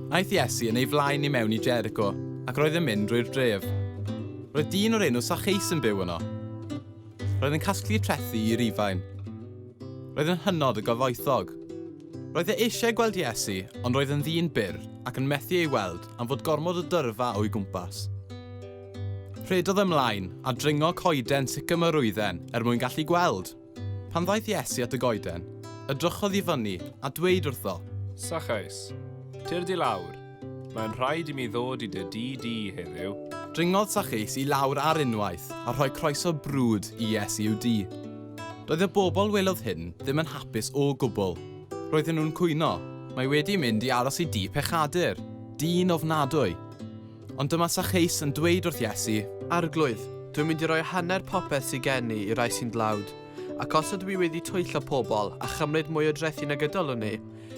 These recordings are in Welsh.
Aeth Iesu yn ei flaen i mewn i Jericho, ac roedd yn mynd drwy'r dref. Roedd dyn o'r enw Sacheus yn byw yno. Roedd yn casglu trethi i Rufain. Roedd yn hynod o gyfoethog. Roedd e eisiau gweld Iesu, ond roedd yn ddyn byr ac yn methu ei weld am fod gormod o dyrfa o'i gwmpas. Rhedodd ymlaen a dringo coeden sycamorwydden er mwyn gallu gweld. Pan ddaeth Iesu at y goeden, edrychodd i fyny a dweud wrtho. Sacheus, tyrd i lawr, mae'n rhaid i mi ddod i dy dŷ di heddiw. Dringodd Sacheus i lawr ar unwaith a rhoi croeso brwd i Iesu i'w dŷ. Doedd y bobl welodd hyn ddim yn hapus o gwbl. Roedden nhw'n cwyno, Mae wedi mynd i aros i dŷ pechadur, dyn ofnadwy. Ond dyma Sacheus yn dweud wrth Iesu. Arglwydd, dwi'n mynd i roi hanner popeth sydd gen i i rai sy'n dlawd, ac os ydw i wedi twyllo pobl a chymryd mwy o drethi nag y dylwn i,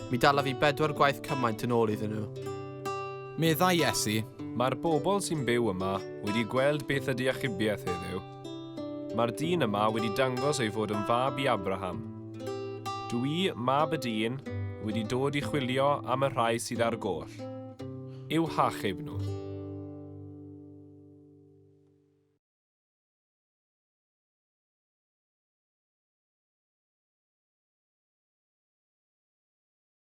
mi dalaf i bedwar gwaith cymaint yn ôl iddyn nhw. Meddai Iesu. Mae'r bobl sy'n byw yma wedi gweld beth ydy achubiaeth heddiw. Mae'r dyn yma wedi dangos ei fod yn fab i Abraham. Dw i, mab y dyn, wedi dod i chwilio am y rhai sydd ar goll. I'w hachub nhw.